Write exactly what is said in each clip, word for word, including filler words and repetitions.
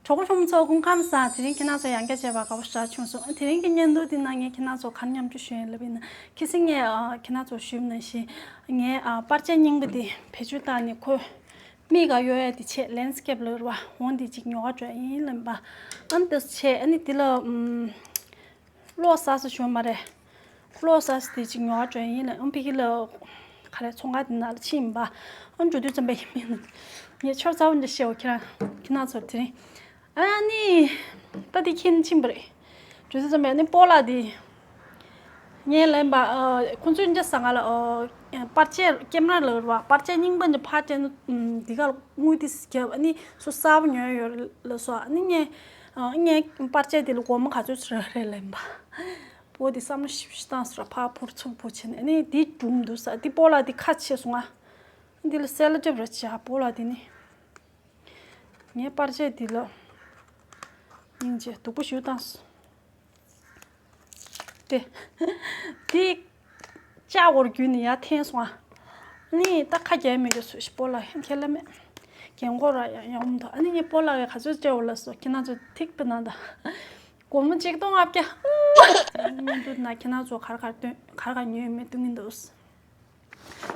གྲོགས་པོ་ཕྲུ་གུ་ཚོ་སྐུ་ཁམས་བཟང་། དེ་རིང་ཁྱེད་རང་ཚོ་ཡང་བསྐྱར་མཇལ་བ་དགའ་པོ་ཞེ་དྲག་བྱུང་སོང་། དེ་རིང་གི་བརྙན་ཐུང་འདི་ནང་ངས་ཁྱེད་རང་ཚོ་ག་རེ་མཉམ་སྤྱོད་ཞུ་ཡིན་ལབ་ཡིན་ན། ཁ་སང་ངས་ཨ་ཁྱེད་རང་ཚོ་ཞུས་ནང་བཞིན་ངས་ཨ་པར་ཆས་རྙིང་པ་འདི་བེད་སྤྱོད་བཏང་ནས་ཁོ་མིག་ག་གཡོག་ཡ་དེ་བྱས། ལེན་སི་ཀེབ་ལབ་རེད་པ། འོ་འདི་ཅིག་ཉོ་ག་འགྲོ་ཡ་ཡིན་ལབ་པ། ཨ་ནི་དེ་བྱས། ཨ་ནི་འདི་ལ་ཨམ་གློག་ཟ་ས་ཞོན་མ་རེད། གློག་ཟ་ས་དེ་ཅིག་ཉོ་ག་འགྲོ་ཡ་ཡིན་ལབ། ཨ་ཕ་གི་ལ་ག་རེ་ཚོང་ཁང་དེ་ནང་ལ་ཕྱིན་ཡིན་པ། ཨ་འགྲོ་དུས་ཙམ་པ་ཡིན་མིན་ངས་ཆོར་ཚ་བོ་འདི་བཤད་འོ་ཁྱེད་རང་ཁྱེད་རང་ཚོར་དེ་རིང་། ཨ་ནི་ད་དེ་ཁྱེད་ཕྱིན་པ་རེད། འགྲོ་དུས་ཙམ་པ་ཨ་ནི་སྤོ་ལགས་དེ། ངས་ལན་པ། ཨ་ཁོང་ཚོས་འདྲ་ཟ་ང་ལ་ཨ་པར་ཆས་ཀེམ་ར་ལབ་ར་པར་ཆས་རྙིང་པ་འདི་ཕར་སྤྲད་ན་འདི་ག་ལ་དངུལ་དེ་རྒྱབ། ཨ་ནི་སོ་གསར་པ་ཉོས་ཡོད་ལ་སོ། ཨ་ནི་ངས་ཨ་ངས་པར་ཆས་དེ་ལ་སྒོར་མོ་ག་ཚོད་ཟེར་རེད་ལན་པ། སྤོ་དེ་བསམ་བློ་ཞིབ་ཞིབ་བཏང་ཟེར་ར་ཕར་འཕུར་ཚུར་འཕུར་བྱས་ནས། ཨ་ནི་དེ་སྒྲུང་འདུག་ས་དེ་སྤོ་ལགས་དེ་ཁ་ཕྱེ་སོང་ང་། འདི་ལ་སེ་ལོ་ཊེབ་ར་བྱས། སྤོ་ལགས་དེ་ནི། ངའི་པར་ཆས་འདི་ལ་སྙིང་རྗེ་སྡུག་པོ་ཞིག་བཏང་སོང་། དེ་དེ་ལྕགས་འོར་བརྒྱུད་ནས་ཡར་འཐེན་སོང་ཨ། ནི་ད་ཁ་རྒྱག་མེད་ཀྱི་སུ་ཞིག་སྤོ་ལགས་ཁས་ལེན་མེད། རྒན་གོག་ར་ཡང་ཡོང་མི་འདུག་ཨ་ནི་ངས་སྤོ་ལགས་ཁ་ཚོད་སྤྲད་འོ་ལ་སོ། ཁྱེད་རང་ཚོ་ཐིག་པ་ན་ད་སྒོར་མོ་ཆིག་སྟོང་ལྔ་བརྒྱ། བརྙན་ཐུང་ན་ཁྱེད་རང་ཚོ་གར་གར་སྟོན་གར་གར་ཉོས་མེད་སྟོན་གྱི་འདུག་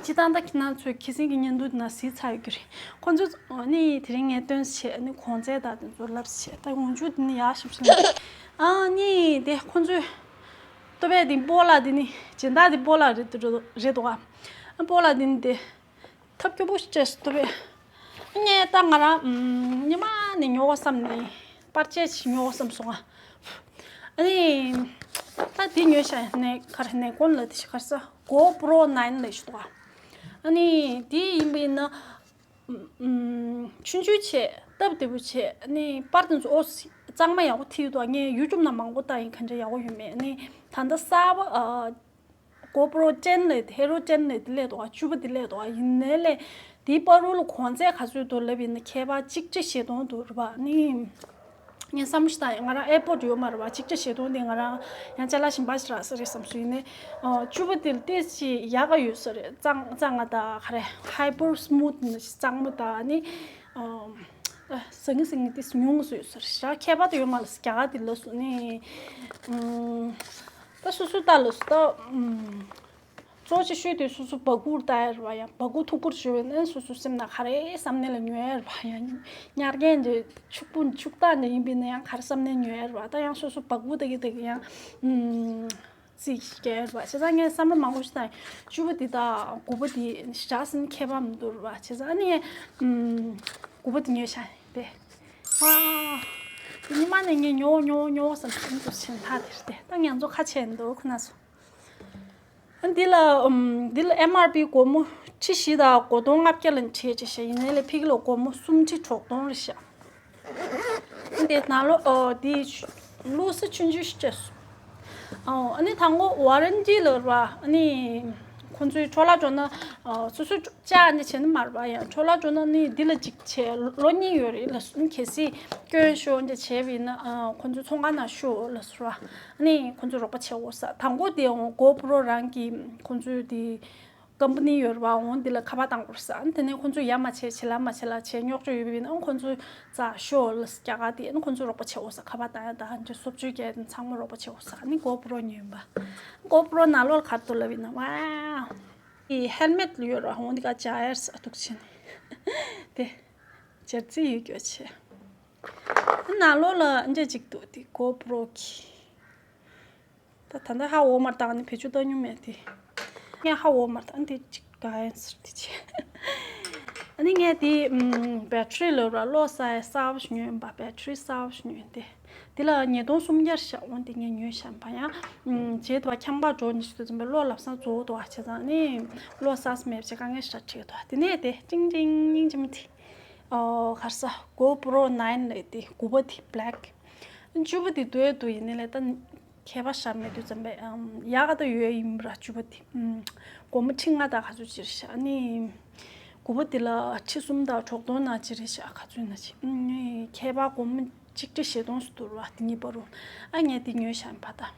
སྤྱིར་བཏང་ད་ཁྱེད་རང་ཚོས་ཁ་སང་གི་བརྙན་ཐུང་དེ་ནང་གཟིགས་ཚར་ཡོད་ཀྱི་རེད། ཁོང་ཚོས་ནི་དེ་རིང་ངས་སྟོན་བྱས་ནི་གོང་ཚད་དང་དེ་ཚོ་ལབ་བྱས། ད་ཡོང་རྒྱུ་དེ་ནི་ཡག་ཞིབ་ཞིབ་ཨ་ནི་དེ་ཁོང་ཚོས་ལྟོ་བས་དེ་སྤོ་ལགས་དེ་ནི་སྦྱིན་བདག་དེ་སྤོ་ལགས་རེད་རེད་རེད་འདུག་ག་ཨ་སྤོ་ལགས་དེ་ནི་དེ་ཐབས་སྐྱོ་པོ་ཞིག་བྱས་སོང་ལྟོ་བས། ངས་ད་ང་རང་ཉི་མ་ནས་ཉོ་བསམ་ནས་པར་ཆས་ཤིག་ཉོ་བསམ་སོང་ང་། ཨ་ནི་ད་དེ་ཉོས་ཤག་ནས་གར་ནས་གོན་ལ་དེ་ཤི་གར་ས་གོ་པྲོ་ནའིན་ལས་ཤི་ཏོ། ཨ་ནི་དེ་ཡིན་པ་ཡིན་ན་ཆུང་ཆུང་བྱས་སྟབས་བདེ་པོ་བྱས། ཨ་ནི་པར་དེ་ཚོ་ཨོ་གཙང་མ་ཡག་པོ་ཐིག་འདུག་ངས་ཡུ་ཊུབ་ནང་མང་པོ་ལྟ་ཡིན། ག་འདྲ་ཡག་པོ་ཡོད་མེད། ཨ་ནི་ད་ལྟ་གསར་པ་གོ་པྲོ་ཅན་ལས་ཧེ་རོ་ཅན་ལས་དེ་ལས་དོ་བཅུ་པ་དེ་ལས་དོ་ཡིན་ནའི་ལས་དེའི་པར་རུ་ལ་གོང་ཚད་ག་ཚོད་འདུག་ལབ་ཡིན་ན་ཁྱད་པར་གཅིག་ཁྲི་བཞི་སྟོང་འདུག་རེད་པ། ནི་ངས་བསམ་བློ་ཞིག་བཏང་ཡིན། ང་རང་ཨེར་པོར་ཡོད་མ་རེད་པ། གཅིག་ཁྲི་བཞི་སྟོང་དེ་ང་རང་ཡང་ཅ་ལག་གཞན་པ་ཞིག་རག་ས་རེད་བསམ་སོང་། ཡིན་ནའི་བཅུ་པ་དེ་ལ་ཏོག་ཙམ་ཡག་ག་ཡོད་ས་རེད། གཙང་གཙང་ང་ད་ག་རེ་ཧའི་པར་སི་མུ་ཐི་ནི་གཙང་མ་ད་ནི་ཟང་ངི་ཟིང་ངི་ཏོག་ཙམ་ཉུང་ངུ་ཡོད་ས་རེད། ཁྱད་པར་དུ་ཡོད་མ་རེད། རྒྱ་གར་དེ་ལ་སོང་ནི། ད་སོ་སོ་ལྟ་ལ་སོ་ད། གཙོ་ཆེ་ཤོས་དེ་སོ་སོ་སྦ་ཁུག་ལྟ་ཡ་རེད་པ། ཡང་སྦ་ཁུག་མཐུག་པོ་ཞུ་བས་ན་སོ་སོ་སེམས་ན་ག་རེ་བསམ་ནས་ལ་ཉོ་ཡ་རེད་པ། ཡང་ཉར་མཁན་དེ་ཕྱུག་པོ་ཕྱུག་སྟག་འདྲ་ཡིན་པས་ན་ཡང་ག་རེ་བསམ་ནས་ཉོ་ཡ་རེད་པ། ད་ཡང་སོ་སོ་སྦ་ཁུག་ལྟ་གི་ལྟ་གི་ཡང་རྩིས་བྱེད་ཡ་རེད་པ། བྱས་ཙང་ངས་བསམ་བློ་མང་པོ་ཞིག་བཏང་། བཅུ་པ་དེ་དང་དགུ་པ་དེ་ཞག་ཟིན་ཁྱད་པར་མི་འདུག་རེད་པ། བྱས་ཙང་ཨ་ནི་ངས་དགུ་པ་དེ་ཉོས་ཤག་དེ། ཨ་དེ་ཉི་མ་ནས་ངས་ཉོ་ཉོ་ཉོ་བསམ་བཞིན་དུ་བྱས་མཐའ་དེར་དེ་ད་ང་ཚོ་ཁ་ཕྱེ་འདུག་ཁོ་ན་སོ། འདི་ལ་ཨམ། འདི་ལ་ཨེམ་ཨར་པི་སྒོར་མོ་ཁྲི་བཞི་དང་དགུ་སྟོང་ལྔ་བརྒྱ་ལ་འཁྲིས་ཅེས་བཤད། ཡིན་ནའི་ལས་ཕ་གི་ལ་སྒོར་མོ་སུམ་ཁྲི་དྲུག་སྟོང་རེད་ཤག་འདི་ནང་ལོ་ཨོ་འདི་ལུགས་སྲོལ་ཆུང་ཆུང་ཞིག་བྱས་སོང་། ཨོ་ཨ་ནི་དང་པོ་ཝ་རན་ཊི་ལ་ར། ཨ་ནི་ཁོང་ཚོའི་འཕྲོ་བརླག་འགྲོ་ན་ཨོ་སོ་སོ་ཅག་འདི་བྱས་ནི་མ་རེད་པ། ཡང་འཕྲོ་བརླག་འགྲོ་ན་ནི་འདི་ལ་གཅིག་བྱས་ལོ་གཉིས་ཡོད་རེད་ལ། གལ་སྲིད་སྐྱོན་ཤོར་འདི་བྱས་པ་ཡིན་ན་ཨ་ཁོང་ཚོའི་ཚོང་ཁང་ནང་ཤོག་ལ་ཟེར་བ། ཨ་ནི་ཁོང་ཚོས་རོགས་པ་བྱེད་འོ་ས། དང་པོ་དེ་འོང་གོ་པྲོ་རང་གི་ཁོང་ཚོའི་དེ་ཀམ་པ་ནི་ཡོད་རེད་པ། འོང་དེ་ལ་ཁ་པར་བཏང་དགོས་ས། ཨ་ནི་དེ་ནས་ཁོང་ཚོས་ཡ་མ་བྱེད་བྱེད་ལ་མ་བྱེད་ལ་བྱེད་རྙོག་དྲ་ཡོད་པ་ཡིན་ན་ཨ་ཁོང་ཚོས་རྩ་ཤོག་ལ་རྒྱ་གར་དེ་ཨ་ནི་ཁོང་ཚོས་རོགས་པ་བྱེད་འོ་ས། ཁ་པར་བཏང་ཡ་དང་འདྲ་སོབ་ཅོས་རྒྱག་ཡ་དང་ཚང་མ་རོགས་པ་བྱེད་འོ་ས། ཨ་ནི་གོ་པྲོ་ཉོས་ཡིན་པ། གོ་པྲོ་ནང་ལོགས་ལ་ག་རེ་འདུག་ལབ་ཡིན་ན་ཝའོ། ཧེལ་མེད་ཡོད་ར། འོང་དེ་ག་ཅ་ཡར་ས་ཐུག་ཆེན་དེ་ཇར་ཙི་ཡོད་སྐྱོ་ཆེ། ནང་ལོགས་ལ་འདྲ་ཅིག་འདུག་དེ་གོ་པྲོ་གི། ད་ད་ལྟ་ཧ་འོ་མར་བཏང་ནི་བེད་སྤྱོད་བཏང་མྱོང་མེད་དེ། ངས་ཧ་འོ་མར་བཏང་དེ་ཅིག་ག་ཡིན་ཟེར་དེ་ཆེ། ཨ་ནི་ངས་དེ་ཨམ། བེ་ཊི་རི་ལབ་ར་གློག་ཟ་ཡ་གསར་པ་ཞིག་ཉོས་ཡིན་པ། བེ་ཊི་རི་གསར་པ་ཞིག་ཉོས་ཡིན་ཏེ། དེ་ལ་ཉིས་སྟོང་སུམ་བརྒྱ་ཞག་འོང་དེ་ངས་ཉོས་བཞག་པ་ཡང་། ཨམ། བྱས་དུ་བ་ཁྱང་པ་འགྲོ་ནི་ཞིག་ཏུ་འཛིན་པའི་གློག་ལབ་སང་རྫོགས་འདུག་བ། བྱས་ཙང་ནི་གློག་གསར་པ་མེད་པ་བྱས་དཀའ་ངལ་ཞིག་འཕྲད་འདུག་དེ་ནས་དེ་ཀྲིང་ཀྲིང་སྙིང་རྗེ་མོ་དེ། ཨོ་གར་ས་གོ་པྲོ་ནའིན་ལས་དེ་དགུ་པ་དེ་བྷེ་ལེག་བཅུ་པ་དེ་དུ་ཡ་དུ་ཡིན་ནི་ལས་ད་ཁྱད་པར་ཤར་མེད་དུས་ཙམ་པས་ཨམ། ཡག་ག་ད་ཡོད་ཡིན་པ་ར། བཅུ་པ་དེ་ཨམ། སྒོར་མོ་ཁྲི་ལྔ་དང་ག་ཚོད་ཅིག་རེད་ཤག་ཨ་ནི་དགུ་པ་དེ་ལ་ཁྲི་གསུམ་དང་དྲུག་སྟོང་ན་ཅིག་རེད་ཤག་ག་ཚོད་ན་ཅིག་ཨམ། ཁྱད་པར་སྒོར་མོ་གཅིག་ཁྲི་བཞི་སྟོང་ཙམ་འདུག་ར། དེ་གཉིས་བར་རུ་ཨ་ངས་དེ་ཉོས་ཤག་ཡིན་པ་ད།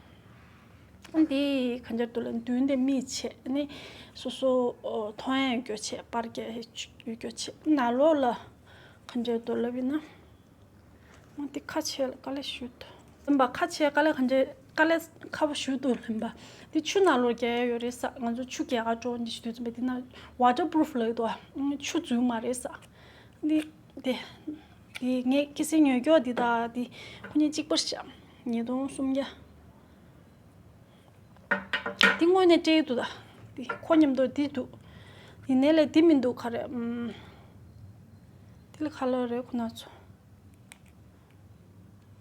ཨ་འདི་ག་འདྲ་འདུག་ལ་མདུན་དེ་མིག་ཕྱེ་ནི་སོ་སོ་མཐོང་ཡ་ཡོད་སྐྱོ་ཆེ། པར་རྒྱག་ཡ་ཡོད་སྐྱོ་ཆེ། ནང་ལོགས་ལ་ག་འདྲ་འདུག་ལབ་ཡིན་ན། འདི་ཁ་ཕྱེ་ལ་དཀའ་ལས་ཞུ་ཐུབ། ལེན་པ་ཁ་ཕྱེ་དཀའ་ལས་གང་ཆེ་དཀའ་ལས་ཁ་པོ་ཞུ་ཐུབ་ལེན་པ། འདི་ཆུ་ནང་ལོགས་རྒྱག་ཡ་ཡོད་རེད་ས། ང་ཚོ་ཆུ་རྒྱག་ག་འགྲོ་འདི་ཞུ་དུས་ཙམ་པ་འདི་ན་ཝ་ཊར་པུ་རུབ་ལབ་འདུག་ཨ། ཆུ་འཛུལ་མ་རེད་ས། འདི་དེ་དེ་ངས་ཁ་སང་ཉོས་ཀྱོག་འདི་དང་འདི་ཁོ་གཉིས་གཅིག་པ་ཤག་ཉིས་སྟོང་སུམ་བརྒྱ། འདི་དངོས་གནས་སྤྲད་འདུག་ད། འདི་ཁོ་མཉམ་དུ་འདི་འདུག་ཡིན་ནའི་ལས་འདི་མི་འདུག་ག་རེ། ཨམ། འདི་ལ་ཁ་ལོ་རེད་ཁོ་ན་ཚོ།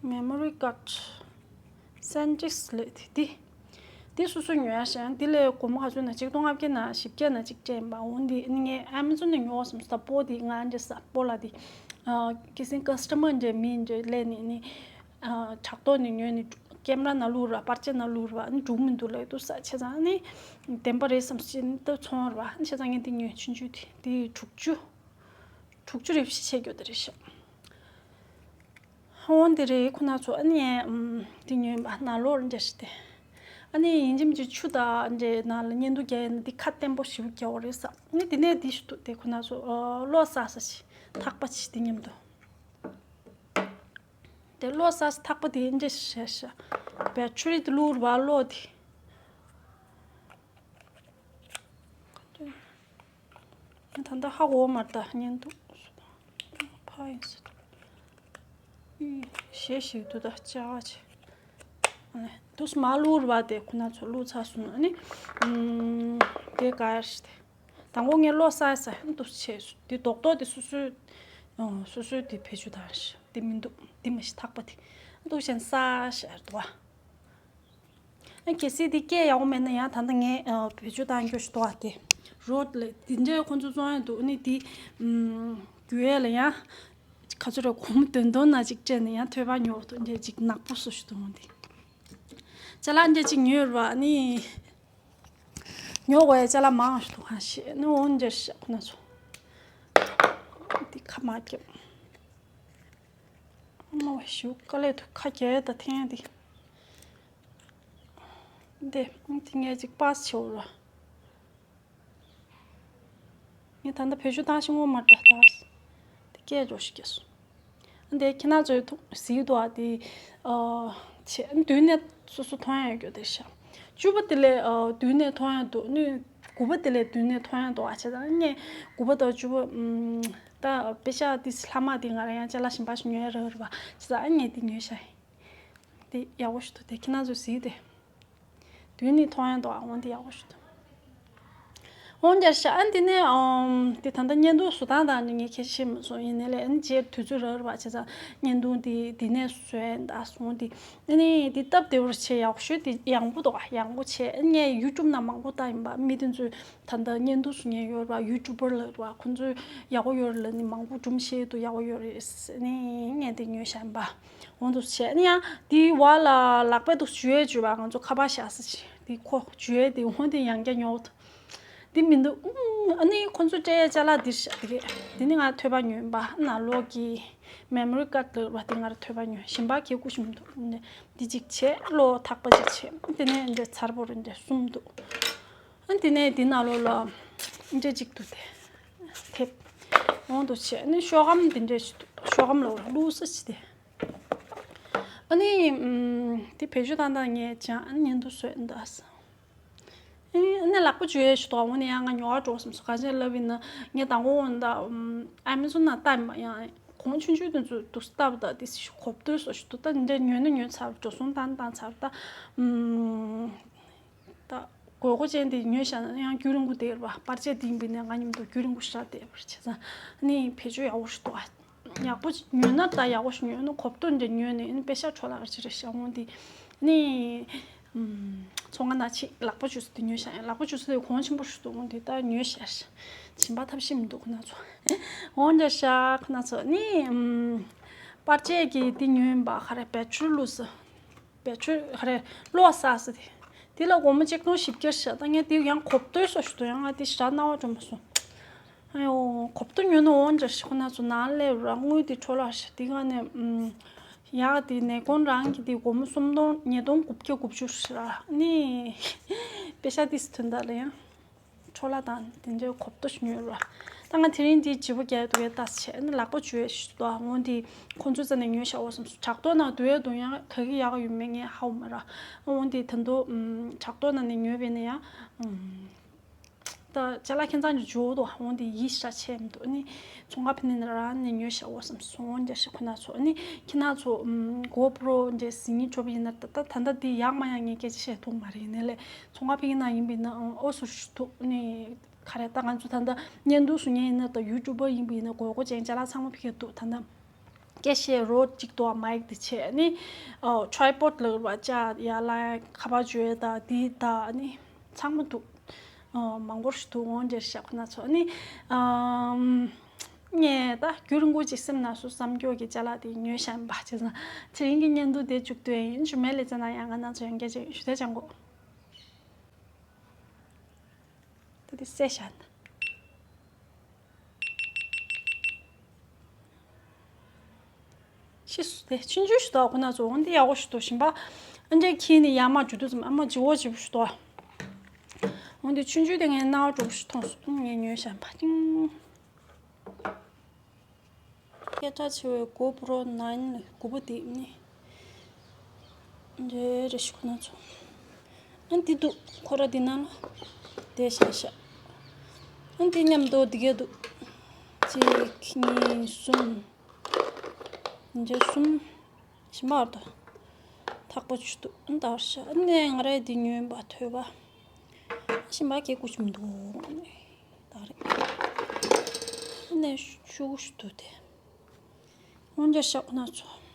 མེ་མོ་རི་ཀཌ། སན་ཌིསྐ་ལབ་དེ་འདི། འདི་སོ་སོ་ཉོ་ཡ་ཞིག་འདི་ལས་སྒོར་མོ་ག་ཚོད་ན་ཆིག་སྟོང་ལྔ་བརྒྱ་ན་བཞི་བརྒྱ་ན་གཅིག་སྤྲད་ཡིན་པ། འོ་འདི་ངས་ཨ་མེ་ཛོན་ནས་ཉོ་བ་སོང་ས། པོ་འདི་ང་འདྲ་ས་པོ་ལ་འདི། ཨ། ཁ་སང་ཀ་སི་ཊ་མར་འདྲ་མི་འདྲ་སླེབས་ནས་ནི། ཨ། དྲ་ཐོག་ནས་ཉོས་ནས་ཀེམ་ར་ནང་བླུགས་ར་པར་ཆས་ནང་བླུགས་ར་ཨ་ནི་འགྲུབ་མི་འདུག་ལབ་འདུག་ས། བྱས་ཙང་ཨ་ནི་བདེན་པ་རེད་བསམ་བཞིན་དུ་ཚོང་ར་བ་ཨ་ནི་བྱས་ཙང་ངས་འདི་ཉོས་ཆུང་ཆུང་དེ་འདི་དྲུག་ཅུ། དྲུག་ཅུ་རེ་བཞི་བྱས་རྒྱུ་དེ་རེད་ཤག་འོ་འདི་རེད་ཁོ་ན་ཚོ། ཨ་ནི་ཨམ་འདི་ཉོས་པ་ནང་ལོགས་འདྲ་ཞིག་སྟེ། ཨ་ནི་ཡིན་གཅིག་མིན་གཅིག་ཆུ་དང་འདྲ་ནང་ལ་བརྙན་ཐུང་རྒྱག་ཡ་ན་འདི་ཁ་བརྟན་པོ་ཞིག་རྒྱག་དགོས་རེད་ས། ཨ་ནི་འདི་ནས་འདི་ཞིག་འདུག་སྟེ་ཁོ་ན་ཚོ། ཨ། གློག་བསགས་ས་ཞིག་ཐག་པ་ཞིག་འདི་མཉམ་དུ། དེ་གློག་བསགས་ས་ཐག་པ་དེ་འདྲ་ཞིག་རེད་ཤག་བེ་ཊི་རི་དེ་བླུགས་ར་བ་གློག་དེ། ད་ལྟ་ཧ་གོ་མ་རེད་ད་བརྙན་ཐུང་ཕ་ཡིན་ཟེར། ཞེ་ཞིག་འདུག་ད་ཅག་ཅེ། ཨ་ནི་དུས་མ་བླུགས་ར་བ་དེ་ཁོ་ན་ཚོ་བླུགས་ཚར་སོང་ཨ་ནི། ཨམ། དེ་ག་རེ་ཞིག་དེ། དང་པོ་ངས་གློག་བསགས་ས་འདུག་བྱས་སོང་། དེ་རྡོག་རྡོག་དེ་སོ་སོའི། ཨ། སོ་སོའི་དེ་བེད་སྤྱོད་བཏང་ཞིག་དེ་མི་འདུག་དེ་མ་གཞི་ཐག་པ་དེ་འདུག་བྱས་ནས་བསགས་ཤག་འདུག་བ། ཨ། གལ་སྲིད་འདི་སྐད་ཡག་པོ་མེད་ན་ཡང་ད་ལྟ་ངས། ཨ། བེད་སྤྱོད་བཏང་རྒྱུ་ཞིག་འདུག་བ། དེ་རོ་ལ་འདི་འདྲའི་ཁོང་ཚོ་བཙོང་ཡ་འདུག་ཨ་ནི་འདི། ཨམ། རྒྱུ་ཡས་ལ་ཡང་ག་ཚོད་རེད། སྒོར་མོ་བདུན་སྟོང་ན་གཅིག་སྤྲད་ནས་ཡང་ཐོད་པ་ཉོ་འདུག་འདྲ་གཅིག་ནག་པོ་བཟོ་ཞིག་འདུག་འོང་འདི། ཅ་ལག་འདྲ་གཅིག་ཉོས་ར་བ་ཨ་ནི། ཉོ་དགོས་ཡ་ཅ་ལག་མང་ཞིག་འདུག་ག་ཤེས་ནི་འོང་འདྲ་ཞིག་ཁོ་ན་ཚོ། འདི་ཁ་མ་བརྒྱབ། ཨ་མ་བ་ཞུ་དཀའ་ལས་འདུག་ཁ་རྒྱག་ཡ་ད་འཐེན་ཡ་འདི། འདི་འདི་ངས་ཅིག་པཱས་བྱེད་འོ་ར། ངས་ད་ལྟ་བེད་སྤྱོད་བཏང་ཤེས་ངོ་མ་ལྟ་ལྟ། དེ་སྐད་འགྲོ་ཞིག་སྐྱེས་སོང་། འདི་ཁྱེད་རང་ཚོའི་ཐུགས་གཟིགས་འདུག་ཨ། དེ་ཨ་ཆེ་མདུན་ནས་སོ་སོ་མཐོང་ཡ་ཡོད་རྒྱུ་དེ་ཤ། བཅུ་པ་དེ་ལས་ཨ་མདུན་ནས་མཐོང་ཡ་འདུག་ནི་དགུ་པ་དེ་ལས་མདུན་ནས་མཐོང་ཡ་འདུག་ཨ་བྱས་ཙང་ངས་དགུ་པ་དང་བཅུ་པ་ཨམ་ད་པེ་ཤ་དེ་ལྷག་མ་དེ་ང་རང་ཡང་ཅ་ལག་གཞན་པ་ཞིག་ཉོ་ཡ་རག་རེད་པ། བྱས་ཙང་ཨ་ངས་དེ་ཉོས་ཤག་དེ་ཡག་པོ་ཞིག་འདུག་དེ་ཁྱེད་རང་ཚོས་གཟིགས་ཏེ། མདུན་ནས་མཐོང་ཡ་འདུག་ཨ་འོང་དེ་ཡག་པོ་ཞིག་འདུག་འོང་རྒྱ་ཤ་ཨ་འདི་ནས་ཨམ་དེ་ད་ལྟ་བརྙན་ཐུང་བཟོ་སྟངས་དང་ནི་ངས་ཁྱད་ཤེས་མ་སོང་། ཡིན་ནའི་ལས་ཨ་ནི་རྗེས་དུས་ཚོད་རག་རེད་པ། བྱས་ཙང་བརྙན་ཐུང་དེ་འདི་ནས་བཟོས་ད་སོང་དེ་ཨ་ནི་དེ་སྟབས་བདེ་བོར་བྱས་ཡག་ཤོས་དེ་ཡང་པོ་འདུག་ཨ་ཡང་པོ་བྱས་ཨ་ངས་ཡུ་ཊུབ་ནང་མང་པོ་ལྟ་ཡིན་པ། མི་དེ་ཚོས་ད་ལྟ་བརྙན་ཐུང་བཟོ་མཁན་ཡོད་རེད་པ། ཡུ་ཊུབ་པར་ལབ་རེད་པ། ཁོང་ཚོས་ཡག་པོ་ཡོད་རེད་ལབ་ནི་མང་པོ་སྒྲུང་བཤད་དུས་ཡག་པོ་ཡོད་རེད་ཟེར་ནས་ངས་དེ་ཉོས་བཞག་ཡིན་པ། འོང་དུ་བྱས་ནི་ཡང་དེའི་བར་ལ་ལག་པས་འདུག་འཇུ་ཡས་འཇུ་བ་ང་ཚོ་ཁ་པར་བཞག་ས་ཅིག་དེ་ཁོ་འཇུ་ཡས་དེ་འོང་དེ་ཡང་བསྐྱར་ཉོ་འདུག་དེ་མི་འདུག་ཨུམ། ཨ་ནི་ཁོ་ཚོ་སྤྲད་ཡས་ཅ་ལག་འདི་ཤག་དེ་རེད། དེ་ནི་ང་ཐོད་པ་ཉོས་ཡིན་པ། ནང་ལོགས་ཀྱི་མེ་མོ་རི་ཀཌ་ལབ་པ་དེ་ང་རང་ཐོད་པ་ཉོས། གཞན་པ་གི་ཀུ་ཤུ་མི་འདུག་འདི་གཅིག་བྱས་གློག་ཐག་པ་གཅིག་བྱས་དེ་ནས་འདི་ཚར་པོ་རེད། འདི་གསུམ་འདུག་ཨ་དེ་ནས་དེ་ནང་ལོགས་ལ་འདི་གཅིག་འདུག་དེ་དེབ་འོང་དུ་བྱས་ནི་ཤོག་སྒམ་འདི་འདྲས་ཤིག་འདུག་ཤོག་སྒམ་ལོགས་ལ་བླུགས་ས་ཅིག་དེ། ཨ་ནི་ཨམ། དེ་བེད་སྤྱོད་བཏང་སྟངས་ངས་སྦྱངས། ཨ་ནི་བརྙན་ཐུང་བཟོས་འདུག་ཨ། ཨ་ནི་ལག་པ་འཇུ་ཡས་ཤིག་འདུག་འོ་ནི་ཡང་ང་ཉོ་བར་འགྲོ་བསམ་སོང་། ག་ཅན་ལབ་ཡིན་ན་ངས་དང་པོ་འོ་ན་ད་ཨམ། ཨ་མེ་ཛོན་ནང་ལྟ་ཡིན་པ། ཡང་གོང་ཆུང་ཆུང་དེ་ཚོ་འདུག་སྟབས་ད་དེ་གོ་བསྡུར་བཟོ་ཞིག་འདུག་ད་འདི་འདྲ་ཉོས་ན་ཉོས་ཚར། འགྲོ་སོང་བཏང་བཏང་ཚར་ད་ཨམ། ད་དགོས་མཁོ་ཅན་དེ་ཉོས་བཞག་ན་ཡང་རྒྱུན་རིང་པོ་བསྡད་རེད་པ། པར་ཆས་དེ་ཡིན་པས་ན་ང་མཉམ་དུ་རྒྱུན་རིང་པོ་ཞིག་རག་བསྡད་པ་རེད། བྱས་ཙང་ནི་བེད་སྤྱོད་ཡག་པོ་ཞིག་འདུག་ཨ། ཡག་པོ་ཉོས་ན་ད་ཡག་པོ་ཞིག་ཉོས་ན་གོ་བསྡུར་འདྲ་ཉོས་ནས་ཨ་ནི་པེ་ཤ་འཕྲོ་བརླག་ཅིག་རེད་ཤག་འོང་དེ་ནི་ཨམ། ཚོང་ཁང་ནང་ཕྱིན་ལག་པ་འཇུ་ས་དེ་ཉོས་ཤག་ཡང་ལག་པ་འཇུ་ས་དེ་གོང་ཆེན་པོ་ཞིག་འདུག་འོང་དེ་ད་ཉོས་ཤག་བྱིན་པ་ཐབས་ཤེས་མི་འདུག་ཁོ་ན་ཚོ། འོང་འདྲ་ཤག་ཁོ་ན་ཚོ་ནི་ཨམ། པར་ཆས་ཀྱི་དེ་ཉོས་ཡིན་པ། ག་རེ་བེད་ཊི་རི་བླུགས་ས། བེད་ཊི་རི་ག་རེ་གློག་བསགས་ས་དེ། དེ་ལ་སྒོར་མོ་ཆིག་སྟོང་བཞི་བརྒྱ་ཤག་ད་ངས་དེ་ཡང་གོ་བསྡུར་བཟོ་ཞིག་འདུག་ཡང་ང་དེ་ཞེ་དྲག་སྣང་བ་འགྲོ་མ་སོང་། ཨ་ཡོ། གོ་བསྡུར་ཉོས་ན་འོང་འདྲ་ཞིག་ཁོ་ན་ཚོ་ནང་སླེབས་ར་དངུལ་དེ་འཕྲོ་བརླག་ཤག་དེ་ག་ནས་ཨམ། ཡག་དེ་ནས་ཁོང་རང་གི་དེ་སྒོར་མོ་སུམ་སྟོང་ཉིས་སྟོང་དགུ་བརྒྱ་དགུ་བཅུ་ཤག་ནི། པེ་ཤ་དེ་སུ་ཐོན་ད་ལ་ཡང་། འཕྲོ་བརླག་དང་དེ་འདྲའི་གོ་བསྡུར་ཞིག་ཉོས་ར། ད་ ང་དེ་རིང་འདི་བརྗེ་པོ་རྒྱག་འདུག་གས་ལྟ་བྱས་ནི་ལག་པ་འཇུ་ཡས་ཤིག་འདུག་འོ་འདི་ཁོང་ཚོའི་རྩ་ནས་ཉོས་བཞག་འོ་བསམ་སོང་། བྲག་ཐོག་ནང་སྡོད་ཡས་འདུག་ཡང་ག་གི་ཡག་ཡོད་མེད་ངས་ཧ་གོ་མ་ར། འོ་འདི་ད་དུང་བྲག་ཐོག་ནང་ནས་ཉོས་པས་ན་ཡང་། ད་ཅ་ལག་ཁྱད་མཚར་ཅིག་འཇོག་འདུག་འོ་འདི་ཡིད་ཤ་ཆེ་མི་འདུག་ཨ་ནི་ཚོང་ཁང་ཕ་ནི་ནས་རང་ནས་ཉོས་བཞག་འོ་བསམ་སོང་། འོ་འདི་ཞིག་ཁོ་ན་ཚོ་ཨ་ནི་ཁྱེད་རང་ཚོ་གོ་པྲོ་འདི་ཟིན་ཉིན་འགྲོ་བ་ཡིན་ན་ད་ད་ད་ལྟ་འདི་ཡག་མ་ཡག་ངས་སྐད་ཆ་བཤད་ཐུབ་མ་རེད། ཡིན་ནའི་ལས་ཚོང་ཁང་ཕ་གི་ནང་ཡིན་པ་ཡིན་ན་ཨོ་སུ་ཞིག་འདུག་ཨ་ནི། ག་རེ་ད་ང་ཚོ་ད་ལྟ་བརྙན་ཐུང་བཟོ་མཁན་ཡིན་ན་དང་ཡུ་ཊུབ་པར་ཡིན་པ་ཡིན་ན་དགོས་མཁོ་ཅན་ཅ་ལག་ཚང་མ་ཕ་གིར་འདུག་ད་ལྟ་སྐད་བཤད་རོ་གཅིག་འདུག་མའིག་དེ་བྱས་ནི་ཨོ་ཊི་རའི་པོཌ་ལབ་པ་ཅག་ཡ་ལ་ཁ་པར་འཇུ་ཡས་དང་དེ་དང་ནི་ཚང་མ་འདུག་ཨོ་མང་པོ་ཞིག་འདུག་འོང་འདྲེར་ཤག་ཁོ་ན་ཚོ་ནི་ཨམ་ངས་ད་རྒྱུན་རིང་པོ་ཅིག་སེམས་ནང་སུ་བསམ་སྐྱོ་གི་ཅ་ལག་དེ་ཉོས་བཞག་ཡིན་པ་བྱས་ཙང་དེ་རིང་གི་བརྙན་ཐུང་དེ་མཇུག་བསྡུ་ཡས་ཡིན། ཞུ་མེད་ལས་ཙ་ན་ཡང་ང་ནང་ཚོ་ཡང་སྐད་ཆ་ཞུ་དེ་ཅང་གོ་ད་དེ་བསད་བཞག་ན། ཤི་སུ་དེ་ཆུང་ཆུང་ཞིག་འདུག་ཁོ་ན་ཚོ་འོན་ཏེ་ཡག་པོ་ཞིག་འདུག་ཞིམ་པ། ཨ་འདྲའི་ཁྱི་ནི་ཡར་མར་འཇུ་དུས་ཙམ་ཨ་མ་ལྗི་བོ་ལྗི་བོ་ཞིག་འདུག་འོན་ཏེ་ཆུང་ཆུང་དེ་ངའི་རྣ་བ་འགྲོ་པོ་ཞིག་མཐོང་སོང་། ངས་ཉོས་བཞག་པ་ཅིང་། སྐད་གྲགས་ཆེ་བའི་གོ་པྲོ་ནའིན་ལས་དགུ་པོ་དེ་ནི། འདྲེ་རེ་ཞིག་ཁོ་ན་ཚོ། ཨ་འདི་འདུག་ཁོ་ར་འདི་ནང་ལ། དེ་ཤ་ཤ། ཨ་འདི་མཉམ་དུ་འདི་གས་འདུག་གཅིག་གཉིས་གསུམ། འདྲེ་གསུམ། ཞིམ་པ་འདུག་ཐག་པ་ཆུ་འདུག་ཨ་འདར་ཤ་ཨ་ནས་ང་རའི་འདི་ཉོས་པ་ཐོས་པ། ཞིམ་པ་སྐྱེ་དགུ་ཞིམ་འདུག་ད་རེད། ཨ་ནས་ཤུ་གུ་ཞིག་འདུག་དེ། འོན་ཀྱང་ཤ་ཁོ་ན་ཚོ།